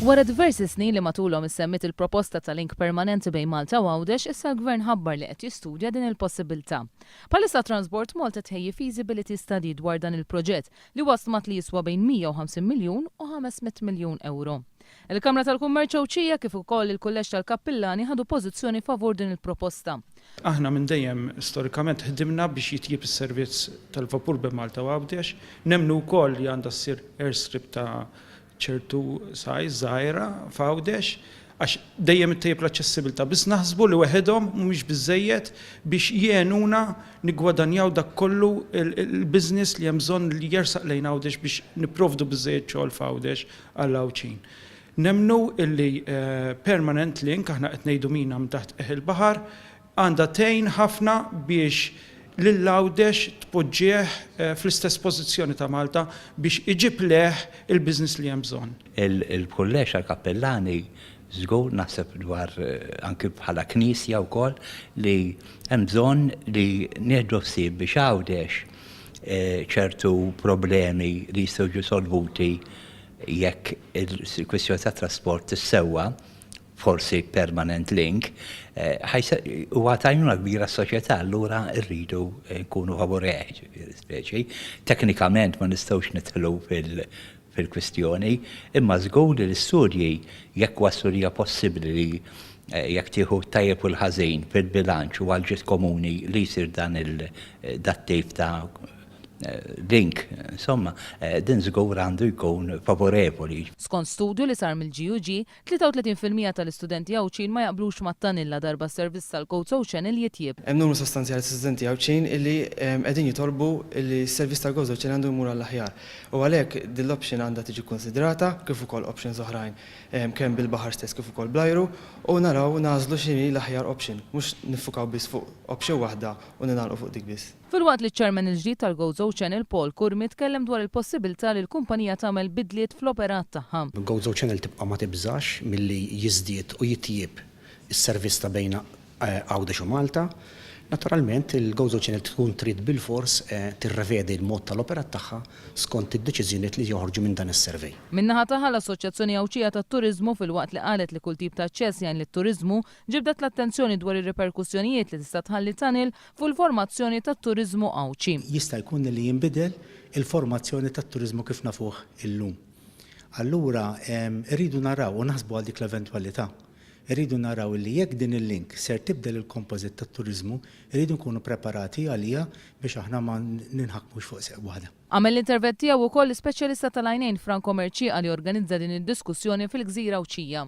Wara diversi snin li matulhom issemmiet il-proposta ta' link permanenti bejn Malta u Għawdex, issa l-Gvern ħabbar li qed jistudja din il-possibilità. Bħalissa Transport Malta tħejji feasibility study dwar dan il-proġett li huwa stmat li jiswa bejn 150 miljun u 500 miljun ewro. Il-Kamra tal-Kummerċ Għawdxija kif ukoll il-Kulleġġ tal-Kappillani ħadu pożizzjoni favur din il-proposta. Aħna minn dejjem storikament ħdimna biex jitjieb is-servizz tal-vapur bejn Malta u Għawdex. Nemmnu wkoll li għandha ssir airstrip ta' ċertu size żgħira f'Għawdex għax dejjem ittejjeb l-aċċessibilità. Biss naħsbu li weħidhom mhumiex biżżejjed biex jgħinuna niggwadanjaw dak kollu l-business li hemm bżonn li jersaq lejn Għawdex biex nipprovdu biżżejjed xogħol f'Għawdex għall-Għawdxin. Nemmnu illi permanent link, aħna qed ngħidu mina minn taħt qiegħ il-baħar, għandha tgħin ħafna biex lil Għawdex tpoġġih fl-istess pożizzjoni ta' Malta biex iġib lejh il-business li hemm bżonn. Il-Kulleġġ għall-Kappillani żgur naħseb dwar anki bħala Knisja wkoll li hemm bżonn li nieħdu ħsieb biex Għawdex ċertu problemi li jistgħu jiġu solvuti jekk il-kwistjoni tat-trasport tissewwa, forsi permanent link, huwa t'għajnuna kbira għas-soċjetà, allura rridu nkunu favoreh, ġifieri speċi. Teknikament ma nistgħux nidħlu fil-kwistjoni, imma żgur li l-istudji jekk waslu li hija possibbli li jekk tieħu t-tajjeb u l-ħażin fil-bilanċ u għall-ġid komuni li jsir dan il-dat-tip ta' link, insomma, din żgur għandu jkun favorevoli. Skont studju li sar mill-GUG, 33% tal-istudenti Għawdxin ma jaqblux mat-tunnel ladarba s-servizz tal-Gozo Channel jitjieb. Hemm numru sostanzjali ta' studenti Għawdxin illi qegħdin jitolbu illi s-servizz tal-Gozo Channel għandu jmur għall-aħjar. U għalhekk din l-option għandha tiġi kkunsidrata kif ukoll options oħrajn kemm bil-baħar stess kif ukoll bl-ajru u naraw nagħżlu x'inhi l-aħjar option, mhux niffukaw biss fuq option waħda u ningħalqu fuq dik biss. Filwaqt li ċ-Chairman il-ġdid tal-Gozo Channel Paul Curmi tkellem dwar il-possibilità li l-kumpanija tagħmel bidliet fl-operat tagħha. Gozo Channel tibqa' ma tibżax milli jiżdied u jitjieb is-servizz ta' bejn Għawdex u Malta. Naturalment il-Gozo Channel tkun trid bilfors tirrevedi l-mod tal-operat tagħha skont id-deċiżjonijiet li joħorġu minn dan is-survey. Min-naħa tagħha l-Assoċjazzjoni Għawdxija tat-Turiżmu filwaqt li qalet li kull tip ta' aċċess jgħin lit-turiżmu ġibdet l-attenzjoni dwar ir-riperkussjonijiet li tista' tħalli tunnel fuq il-formazzjoni tat-turiżmu Għawdxi. Jista' jkun li jinbidel il-formazzjoni tat-turiżmu kif nafuh illum. Allura rridu naraw u naħsbu għal dik l-eventwalità. Irridu naraw li jekk din il-link ser tibdel il-composite tat-turiżmu, irridu nkunu preparati għaliha biex aħna ma ninħakmux fuq seq waħda. Għamel l-intervent tiegħu wkoll l-ispeċjalista tal-għajnejn Franco Mercieca li organizza din id-diskussjoni fil-gżira Għawdxija.